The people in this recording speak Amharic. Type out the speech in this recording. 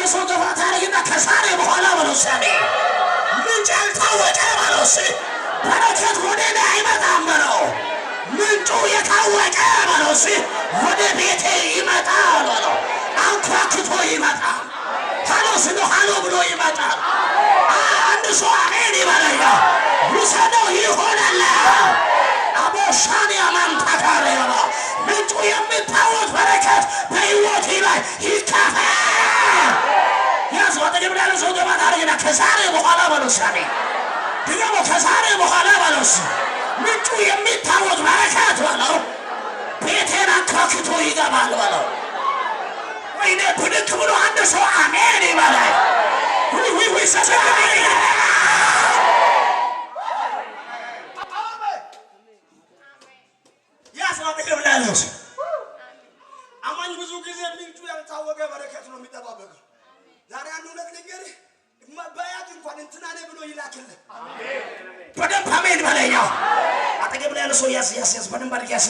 ያለ ሰው ገፋ ታደርግና ከዛሬ በኋላ በለው እስኪ አሜን። ምንጭ ያልታወቀ በለው እስኪ በረከት ወደ እኔ አይመጣም በለው። ምንጩ የታወቀ በለው እስኪ ወደ ቤቴ ይመጣል በለው። አንኳኩቶ ይመጣል። ሃሎ ስሎ ሃሎ ብሎ ይመጣል። አንድ ሰው አሜን ይበለኛ። ውሰደው ይሆናል። አቦሻን ያማንታካሪ ምንጩ የሚታወቅ በረከት በሕይወቴ ላይ ይከፈል። ያዝ አጠገብ ያለ ሰው ገባ ታደርግና ከዛሬ በኋላ በለው እስኪ አሜን። ድገሞ ከዛሬ በኋላ በለው እስኪ ምንጩ የሚታወቅ በረከት በለው ቤቴን አንኳኩቶ ይገባል በለው። ወይኔ ብድግ ብሎ አንድ ሰው አሜን ይበላል። ውይ ውይ ውይ አሜን። ያዝ አጠገብ ያለው ሰው። አማኝ ብዙ ጊዜ ምንጩ ያልታወቀ በረከት ነው የሚጠባበቀው። ዛሬ አንድ እውነት ልንገርህ፣ ባያት እንኳን እንትና ነህ ብሎ ይላክልህ። በደንብ አሜን በለኛው። አጠገብ ላይ ያለ ሰው ያዝ ያዝ ያዝ በደንብ አድርገህ ያዝ።